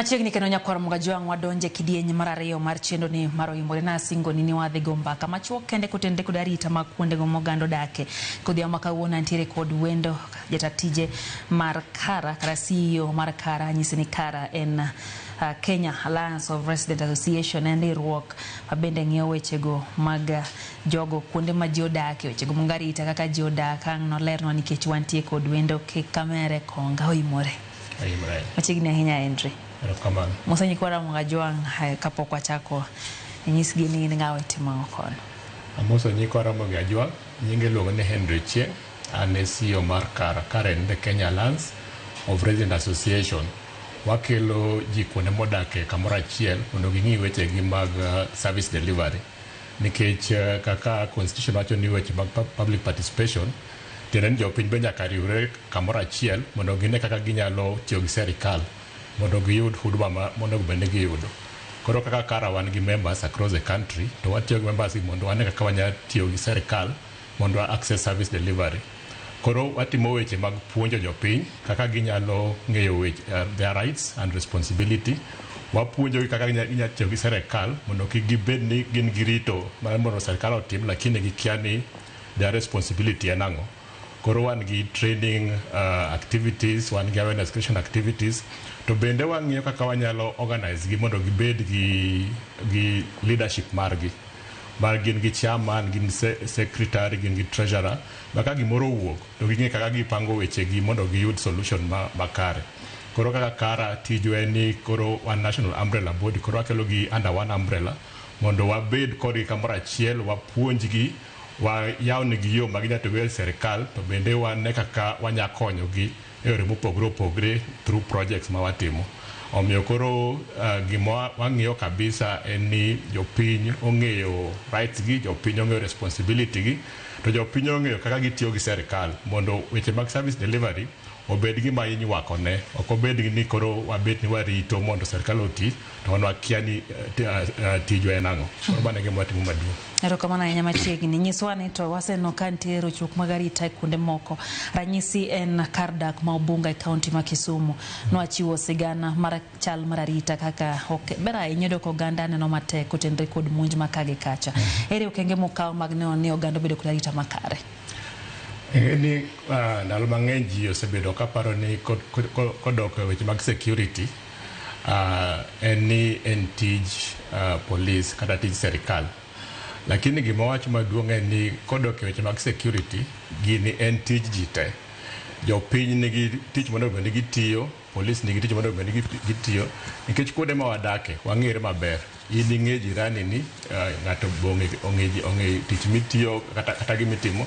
Machiegni kendo nyakwar Mugajwang' wadonje kidieny mar ariyo mar chenro ni mar Oimbore na singoni ni wadhi go mbaka machuok kende kotenore kod arita mag kuondego moganda odake. Kodhiambo ma kawuono antiere kod wendo jata tije mar Kara kata CEO mar Kara nyisi ni Kara en Kenya Alliance of Resident Association en riwruok ma bende ng'iyo wechego mag jogo kuonde ma ji odake wechego mag arita kaka ji odak ang' nolernwa nikech wantie kod wendo kik kamere konga oimore. Oimore. Machiegni ahinya Henry. Erokamano. Musa nyikwa Ramogi Ajwang' kapok wachako inyisgi ni in ng'awa itimo ang'o kono. Amoso nyikwa Ramogi Ajwang', nyinga iluongo ni Henry Chieng', an e CEO mar KARA. KARA en the Kenya Alliance of Resident Association. Wakelo ji kuonde modake kamoro achiel mondo ging'i wechegi mag service delivery. Nikech kaka constitution wacho ni weche mag public participation, tiende ni jopiny be nyaka riwre kamoro achiel mondo gine kaka ginyalo tiyo gi serikal mondo giyud huduma ma monego bed ni giyudo. Koro kaka KARA wan gi members across the country to watiyo gi members gi mondo wane kaka wanyalo tiyo gi serikal mondo wa access service delivery. Koro watimo weche mag puonjo jopiny kaka ginyalo ng'eyo weche their rights and responsibility. Wapuonjogi kaka ginyalo tiyo gi serikal mondo kik gibed ni gin gi rito mar mondo serikal otim lakini gikia ni their responsibility en ang'o. Koro wan gi training activities, wan gi awareness creation activities, to bende wang'iyo kaka wanyalo organize gi mondo gibed gi leadership margi. Ma gin gi chairman, gin secretary, gin gi treasurer, ma ka gimoro owuok to ging'e kaka gipango wechegi mondo giyud solution makare. Koro kaka KARA tijwa en ni koro wan national umbrella body, koro wakelo gi under one umbrella mondo wabed kodgi kamoro achiel, wapuonjgi, wayawnegi yo ma ginyalo tiyogo e serikal, to bende wane kaka wanya konyogi e yore mopogore opogore through projects ma watimo. Omiyo koro gima wang'iyo kabisa en ni jopiny ong'eyo rights gi, jopiny ong'eyo responsibility gi, to jopiny ong'eyo kaka gitiyo gi serikal mondo weche mag service delivery obed gima inywako ne, ok obed ni koro wabet ni warito mondo serikal oti to wan wakia ni tijwa en ang'o. Koro mano e gima watimo maduong'. Erokamano ahinya machiegni. Nyiswa ni to waseneno ka nitie rochruok mag arita e kuonde moko. Ranyisi en kar dak ma Ubunga e kaunti ma Kisumu. Nwachiwo sigana mar chal mar arita kaka ok ber ahinya yudo ka oganda neno matek kotenore kod monj ma ka gi kacha. Ere okenge mokaw mag neno ni oganda obedo kod arita makare? Ing'e ni ndalo mang'eny ji osebedo kaparo ni kodok e weche mag security en ni en tij police kata tij serikal. Lakini gima wacho maduong' en ni kodok e weche mag security, gini en tij ji te. Jopiny nigi tich monego bed ni gitiyo, police nigi tich monego bed ni gitiyo, nikech kuonde ma wadake wang'ere maber. In ing'e jirani ni, ng'ato be ong'e tich mitiyo kata gimitimo.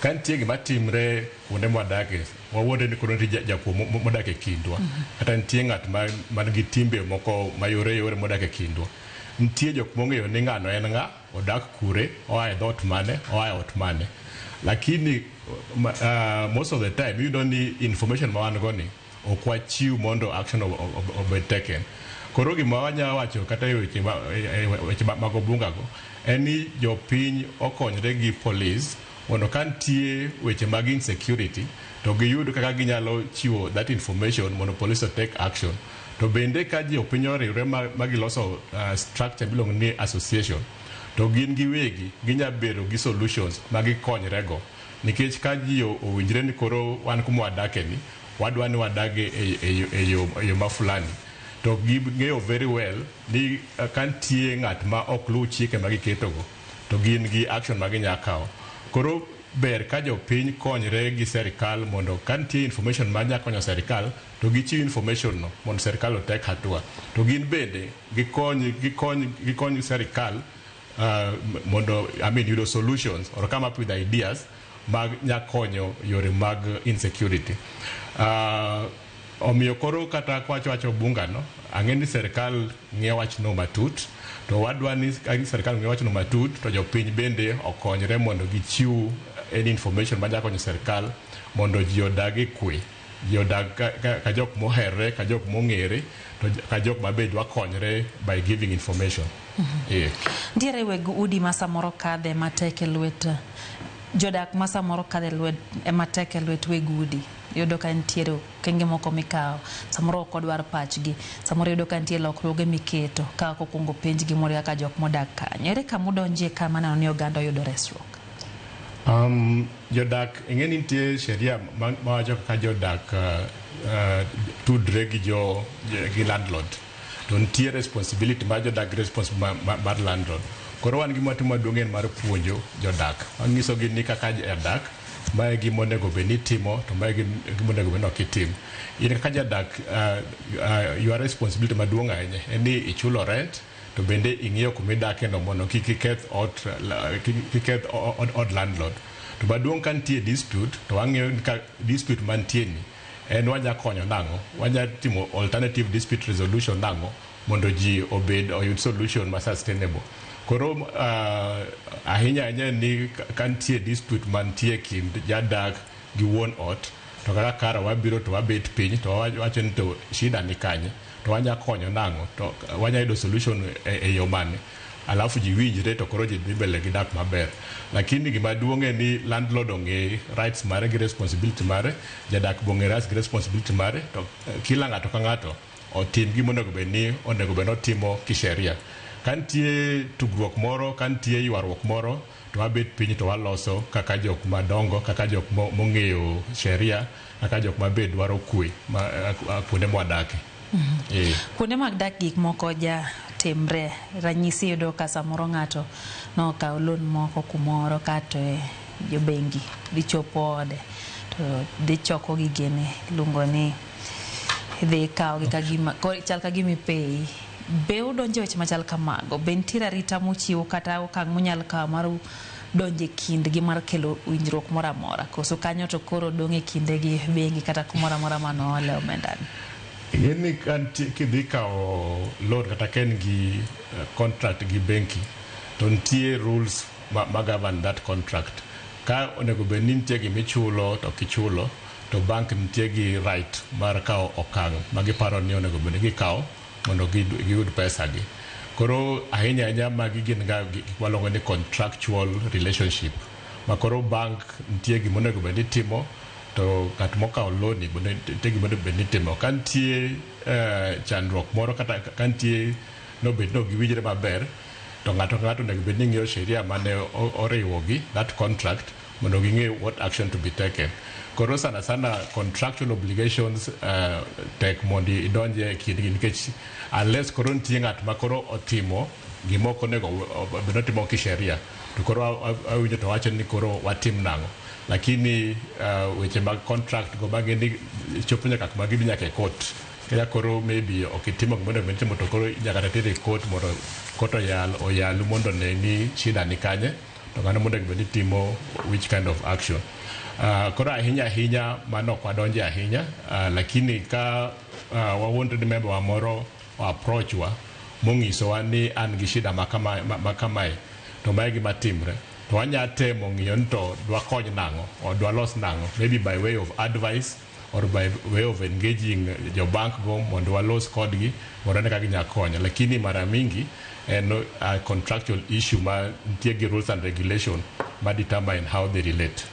Ka nitie gima timre kuonde ma wadake, wawuondre ni koro nitie jakuo modak e kindwa. Kata nitie ng'at man gi timbe moko mayore yore modak e kindwa. Nitie jok mong'eyo ni ng'ano en ng'a, odak kure, oa e dhoot mane, oa e ot mane. Lakini most of the time iyudo ni information ma wan go ni ok wachiw mondo action obed taken. Koro gima wanyalo wacho kata e weche mag Ubunga go en ni jopiny okonyre gi police mondo ka nitie weche mag insecurity to giyud kaka ginyalo chiwo that information mondo police o take action. To bende ka jopiny oriwre ma giloso structure miluongo ni association to gin giwegi ginya bedo gi solutions ma gikonyre go. Nikech ka ji owinjre ni koro wan kuma wadake ni, wadwa ni wadag e yo ma fulani. To ging'eyo very well ni ka nitie ng'at ma ok luw chike ma giketogo, to gin gi action ma ginya kawo. Koro ber ka jopiny konyre gi serikal mondo ka nitie information ma nya konyo serikal, to gichiw information no mondo serikal o take hatua. To gin bende gikony serikal mondo, I mean, yudo solutions or come up with ideas mag nya konyo yore mag insecurity. Omiyo koro kata kwacho wacho Ubunga no, ang'e ni serikal ng'iyo wachno matut, to wadwa ni ka serikal ng'iyo wachno matut to jopiny bende okonyre mondo gichiw any information manya konyo serikal mondo ji odag e kwe. Ji odag ka jok moherre, ka jok mong'ere, to ka jok ma be dwa konyre by giving information. Yeah. Nitiere weg udi ma samoro kadhe matek e lwet jodak ma samoro kadhe lwet matek e lwet weg udi. Iyudo ka nitiere okenge moko mikawo, samoro ok odwar pachgi, samoro iyudo ka nitie lokruoge miketo ka ok okwongo penjgi moro kaka jok modak kanyo. Ere kama udonje ka maneno ni oganda oyudo resruok? Jodak ing'e ni nitie sheria mawacho kaka jodak tudre gi jo gi landlord to nitie responsibility mar jodak gi responsibility mar landlord. Koro wan gima watimo maduong' en mar puonjo jodak. Wanyisogi ni kaka jadak mae gima onego bed ni itimo to mae gima onego bed ni ok itim. In kaka jadak your responsibility maduong' ahinya en ni ichulo rent to bende ing'iyo kuma idake no mondo kik iketh ot kik iketh od landlord. To maduong' ka nitie dispute to wang'iyo ka dispute mantie ni en wanya konyo nang'o, wanya timo alternative dispute resolution nang'o mondo ji obed oyud solution ma sustainable. Koro ahinya ahinya ni ka nitie dispute mantie kind jadak gi wuon ot to kaka kara wabiro to wabet piny to wawacho ni to shida ni kanye to wanya konyo nang'o to wanya yudo solution e yo mane alafu ji winjre to koro ji dhi mbele gi dak maber. Lakini gima duong' en ni landlord ong'e rights mare gi responsibility mare, jadak be ong'e rights gi responsibility mare to kila ng'ato ka ng'ato otim gima onego bed ni onego bed ni otimo kisheria. Ka nitie tugruok moro, ka nitie ywaruok moro to wabet piny to waloso kaka jok madongo, kaka jok mong'eyo sheria, kaka jok ma be dwaro kwe ma kuonde mwadake. Kuonde mag dak gik moko ja timre. Ranyisi yudo ka samoro ng'ato nokawo loan moko kumoro kato jo bengi dhi chopo ode to dhi choko gigene iluongo ni dhi kawogi kagima chal ka gima ipeyi. Be udonjo e weche machal kamago? Be nitiere arita muchiwo kata okang' munyalo kawo mar donjo e kindgi mar kelo winjruok moro amora? Koso kanyo to koro dong' e kinde gi bengi kata kumoro amora manoole omendani? Ing'e ni kidhi kawo loan kata ka en gi contract gi benki to nitie rules ma govern that contract. Ka onego bed ni nitie gima ichulo to ok ichulo to bank nitie gi right mar kawo okang' ma giparo ni onego bed ni gikawo mondo giyud pesa gi. Koro ahinya ahinya magi gin ga gik waluongo ni contractual relationship. Ma koro bank nitie gima onego bed ni timo to ng'at mokawo loan ni nitie gima onego bed ni timo. Ka nitie chandruok moro kata ka nitie nobed ni ok giwinjre maber to ng'ato ka ng'ato onego bed ni ng'iyo sheria mane oriwogi that contract mondo ging'e what action to be taken. Koro sana sana contractual obligations tek mondo idonje e kindgi nikech unless koro nitie ng'at ma koro otimo gima ok onego bed ni otimo kisheria to koro awinjo to wacho ni koro watim nang'o. Lakini weche mag contract go magi ni chopo nyaka kuma gidhi nyaka e court. Kaya koro maybe ok itimo gima onego bed ni itimo to koro nyaka teri e court mondo court oyal oyalu mondo one ni shida ni kanye to ng'ano monego bed ni timo which kind of action. Koro ahinya ahinya mano ok wadonje ahinya lakini ka wawuondre ni member wa moro o approach wa mong'isowa ni an gi shida ma kamae to mae gima timre to wanya temo ng'iyo ni to dwakony nang'o or dwalos nang'o maybe by way of advice or by way of engaging jo bank go mondo walos kodgi mondo wane kaka ginya konyo. Lakini mara mingi en a contractual issue ma nitie gi rules and regulation ma determine how they relate.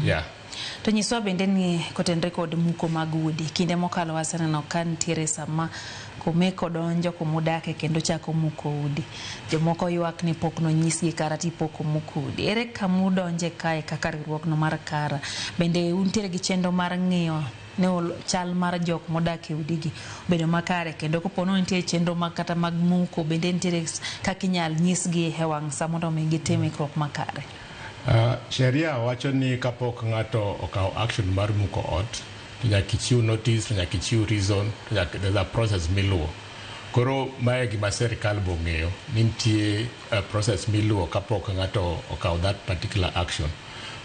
Yeah. To nyiswa bende ni kotenre kod muko mag udi, kinde mokalo waseneno ka nitiere sama komeko donjo kumudake kendo chako muko udi. Jomoko ywak ni pok nonyisgi kara ti pok omuk udi. Ere kama udonje kae kaka riwruogno mar Kara? Bende untiere gi chenro mar ng'iyo ne chal mar jok modak e udigi obedo makare kendo kopo ni nitie chenro mag kata mag muko bende nitiere kaka inyal nyisgi e wang' sa mondo mi gitim ikruok makare? Sheria wacho ni kapok ng'ato okawo action mar muko ot to nyaka ichiw notice to nyaka ichiw reason to nyaka there's a process miluwo. Koro mae gima sirikal be ong'eyo ni nitie process miluwo kapok ng'ato okawo that particular action.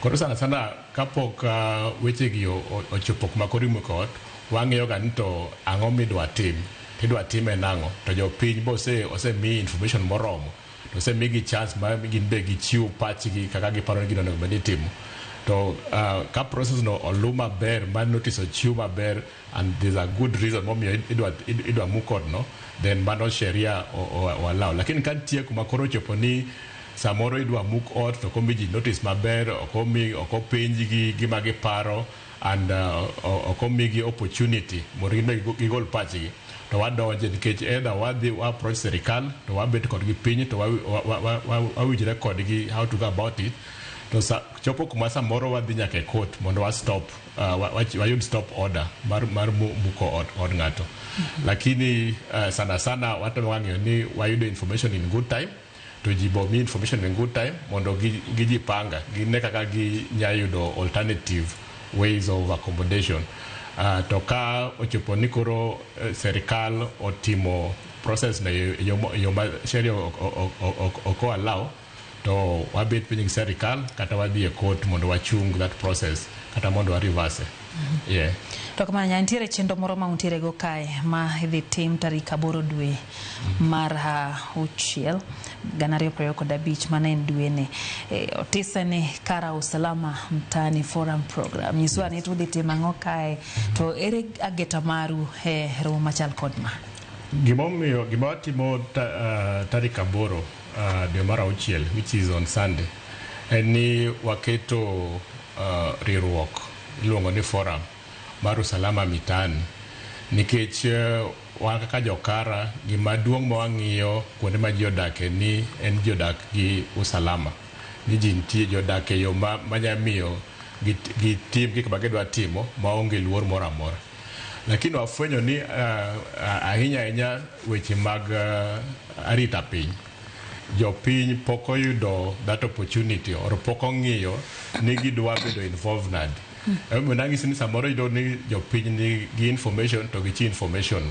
Koro sana sana kapok weche gi ochopo kuma koro imuko ot, wang'iyo ga ni to ang'o midwa tim, tidwa time nang'o, to jopiny be osemi information moromo, to osemigi chance ma gin be gichiw pachgi kaka giparo ni gino onego bed ni itimo. To ka process no oluw maber ma notice ochiw maber and there's a good reason momiyo idwa muk odno, then mano sheria o allow. Lakini ka nitie kuma koro ochopo ni samoro idwa muk ot to ok omi ji notice maber, ok openjgi gima giparo, and ok omigi opportunity mondo gin be gigol pachgi, to wadonje nikech either wadhi wa approach serikal to wabet kodgi piny to wawinjre kodgi how to go about it, to chopo kuma samoro wadhi nyaka e court mondo wa stop wayud stop order mar muko od ng'ato. Lakini sana sana watemo ng'iyo ni wayudo information in good time, to ji bo mi information in good time mondo gijipanga gine kaka ginya yudo alternative ways of accommodation. To ka ochopo ni koro serikal otimo process no e yo ma sheria ok allow, to wabet piny gi serikal kata wadhi e court mondo wachung that process kata mondo wa reverse. Yeah. To kamano nya nitiere chenro moro ma untiere go kae ma idhi tim tarik 8 dwe mar 6 2025, mano en dwene. Otise ni Kara Usalama Mtaani Forum Program. Nyiswa ni tudhi timo ang'o kae, to ere ageta maru e romo machal kod ma? Gimomiyo gima watimo tarik 8 dwe mar 6, which is on Sunday, en ni waketo riwruok iluongo ni forum mar usalama mitaani, nikech wan kaka jokara gima duong' ma wang'iyo kuonde ma ji odake ni en ji odak gi usalama, ni ji nitie, ji odak e yo manya miyo gitim gik ma gidwa timo maonge luor moro amora. Lakini wafwenyo ni ahinya ahinya weche mag arita piny, jopiny pok oyudo that opportunity or pok ong'iyo ni gidwa bedo involved nade. Emomiyo nang'isi ni samoro iyudo ni jopiny nigi information to gichiwo information,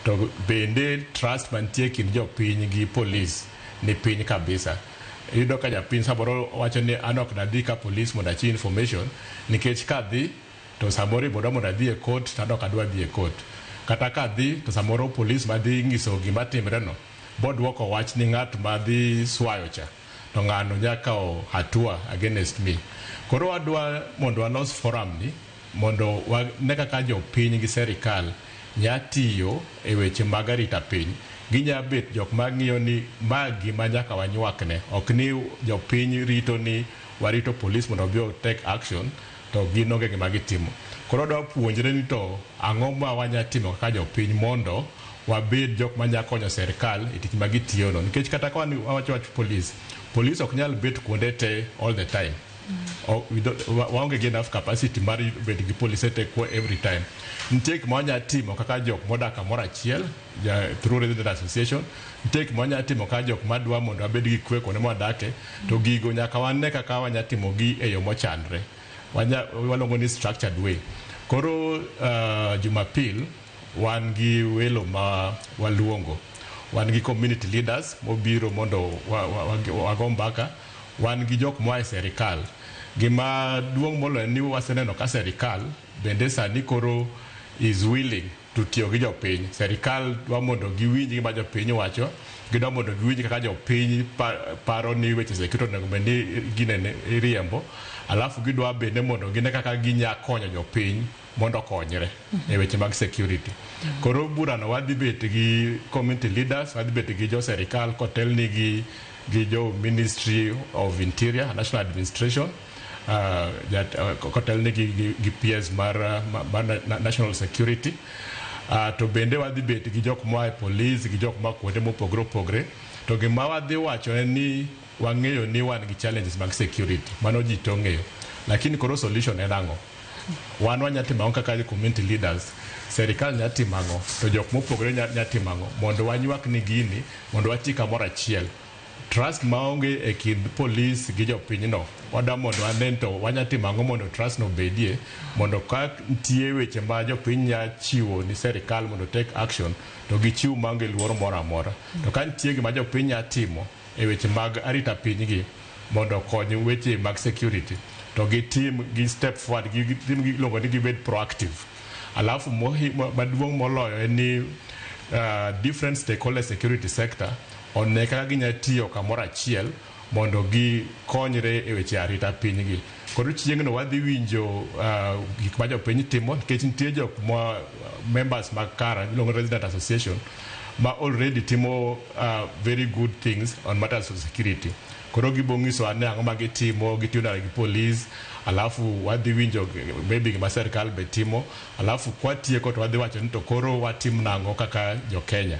to bende trust mantie kind jopiny gi police ni piny kabisa. Iyudo ka japiny samoro wacho ni an ok nadhi ka police mondo achiw information, nikech kadhi to samoro ibodwa mondo adhi e court to an ok adwa dhi e court, kata kadhi to samoro police madhi ng'iso gima timre no boduoko wach ni ng'at madhi swayo cha to ng'ano nya kawo hatua against me. Koro wadwa mondo walos forum ni mondo wane kaka jopiny gi serikal nya tiyo e weche mag arita piny. Ginya bet jok mang'iyo ni ma gima nyaka wanywakne, ok ni jopiny rito ni warito police mondo obi take action to gin onge gima gitimo. Koro wadwa puonjre ni to ang'o ma wanya timo kaka jopiny mondo wabed jok manya konyo serikal e tich ma gitiyono, nikech kata ka wawacho wach police, police ok nyal bet kuonde te all the time. Waonge gi enough capacity mar bedo gi polise te every time. Nitie gik ma wanya timo kaka jok modak kamoro achiel through resident association, nitie gik ma wanya timo kaka jok madwa mondo wabed gi kwe kuonde mwadake, to gigo nyaka wane kaka wanya timogi e yo mochanre, waluongo ni structured way. Koro Jumapil wan gi welo ma waluongo, wan gi community leaders mobiro mondo wago mbaka, wan gi jok moa e serikal. Gima duong' moloyo ni waseneno ka serikal bende sani koro is willing to tiyo gi jopiny. Serikal dwa mondo giwinj gima jopiny wacho, gidwa mondo giwinj kaka jopiny paro ni weche security onego bed ni ginene iriembo, alafu gidwa bende mondo gine kaka ginya konyo jopiny mondo okonyre e weche mag security. Koro burano wadhi bet gi community leaders, wadhi bet gi jo serikal kotelni gi jo Ministry of Interior, National Administration, kotelni gi PS mar National Security. To bende wadhi bet gi jok moa e police gi jok moa kuonde mopogore opogore. To gima wadhi wacho en ni wang'eyo ni wan gi challenges mag security, mano ji to ong'eyo, lakini koro solution en ang'o? Wan wanya timo ang'o kaka community leaders? Serikal nya timo ang'o? To jok mopogore nya timo ang'o mondo wanywak ni gini mondo wati kamoro achiel? Trust maonge e kind police gi jopinyno, wadwa mondo wane to wanya timo ang'o mondo trust no obedie, mondo ka nitie weche ma jopiny nya chiwo ni serikal mondo take action to gichiw maonge luoro moro amora. To ka nitie gima jopiny nya timo e weche mag arita pinygi mondo okony weche mag security, to gitim gi step forward, gitim giluongo ni gibed proactive. Alafu maduong' moloyo en ni different stakeholder security sector one kaka ginya tiyo kamoro achiel mondo gikonyre e weche arita pinygi. Koro chieng'no wadhi winjo gik ma jopiny timo, nikech nitie jok ma members mag Kara iluongo resident association ma already timo very good things on matters of security. Koro gibo nyisowa ni ang'o ma gitimo, gitiyo nade gi police, Alafu wadhi winjo maybe gima serikal be timo, alafu kwatieko to wadhi wacho ni to koro watim nang'o kaka jo Kenya,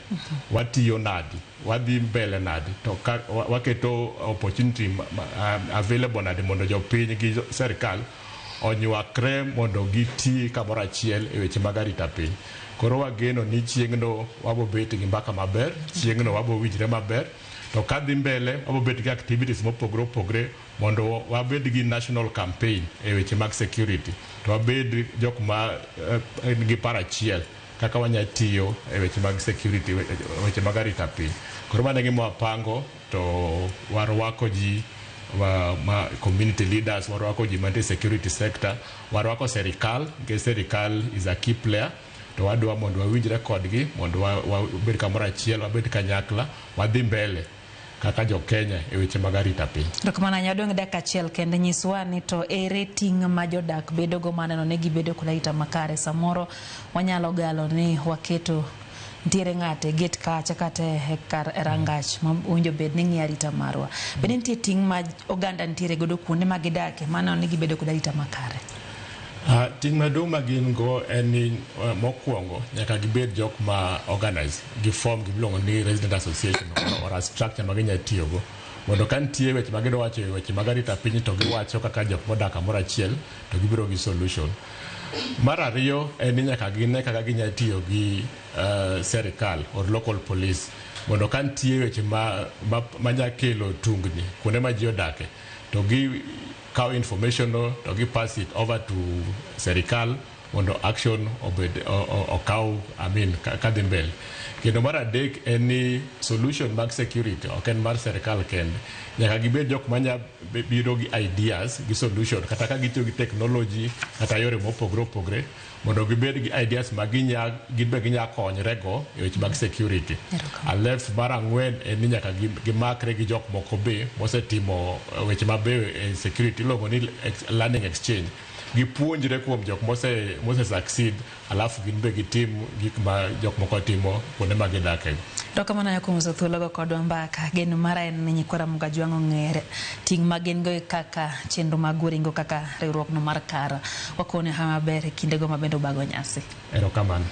watiyo nadi, wadhi mbele nadi, to ka, waketo opportunity available nadi mondo jopiny gi serikal onywakre mondo giti kamoro achiel e weche mag arita piny. Koro wageno ni chieng'no wabo bet gi mbaka maber, chieng'no wabo winjre maber, to kadhi mbele wabo bet gi activities mopogore opogore mondo wabed gi national campaign e weche mag security, to wabed jok ma gi paro achiel kaka wanya tiyo e weche mag security, weche mag arita piny. Koro mano e gima wapango, to warwako ji ma community leaders, warwako ji mantie security sector, warwako serikal, nikech serikal is a key player, to wadwa mondo wawinjre kodgi mondo wabed kamoro achiel, wabed kanyakla, wadhi mbele kaka jo Kenya e weche mag arita piny. Erokamano ahinya. Wadong' dakika achiel kende. Nyiswa ni to ere ting' ma jodak bedogo maneno ni gibedo kod arita makare. Samoro wanyalo galo ni waketo nitiere ng'ato e gate kacha kata e kar e rangach ma owinjo bed ni ng'iyo arita marwa. Bende nitie ting' ma oganda nitiere godo kuonde ma gidake maneno ni gibedo kod arita makare? Ting' maduong' ma gin go en ni mokwongo nyaka gibed jok ma organize gi form gimiluongo ni resident association or a structure ma ginya tiyogo mondo ka nitie weche ma gidwa wacho e weche mag arita piny, to giwacho kaka jok modak kamoro achiel, to gibiro gi solution. Mar ariyo en ni nyaka gine kaka ginya tiyo gi serikal or local police mondo ka nitie weche ma nya kelo tungni kuonde ma ji odake, to gi kawo information no to gi pass it over to serikal mondo action obed okaw, I mean, kadhi mbele. Kendo mar adek en ni solution mag security ok en mar serikal kende, nyaka gibed jok manya biro gi ideas gi solution, kata ka gitiyo gi technology kata yore mopogore opogore mondo gibed gi ideas ma ginya gin be ginya konyre go e weche mag security. Alef mar ang'wen en ni nyaka gimakre gi jok moko be mosetimo weche mabeyo e security, iluongo ni learning exchange, gipuonjre kuom jok mose succeed, alafu gin be gitim gik ma jok moko timo kuonde ma gidake. Erokamano ahinya kuom uso thuologo kodwa mbaka. Geno mara en ni nyikwa Ramogi Ajwang' ong'ere ting' ma gin go kaka chenro mag Oringo kaka riwruok no mar Kara. Wakone hawi maber e kindego ma bende ubago nyasi. Erokamano.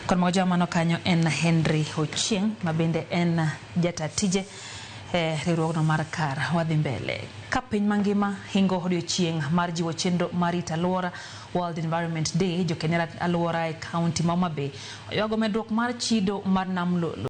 Kod mago joma mano kanyo en Henry Ochieng' ma bende en jata tije e riwruogno mar Kara. Wadhi mbele. Ka piny mangima hingo odiochieng' mar jiwo chenro mar rito alwora, World Environment Day, jokenera alwora e kaunti ma Homa Bay oywago medruok mar chido mar nam Lolwe.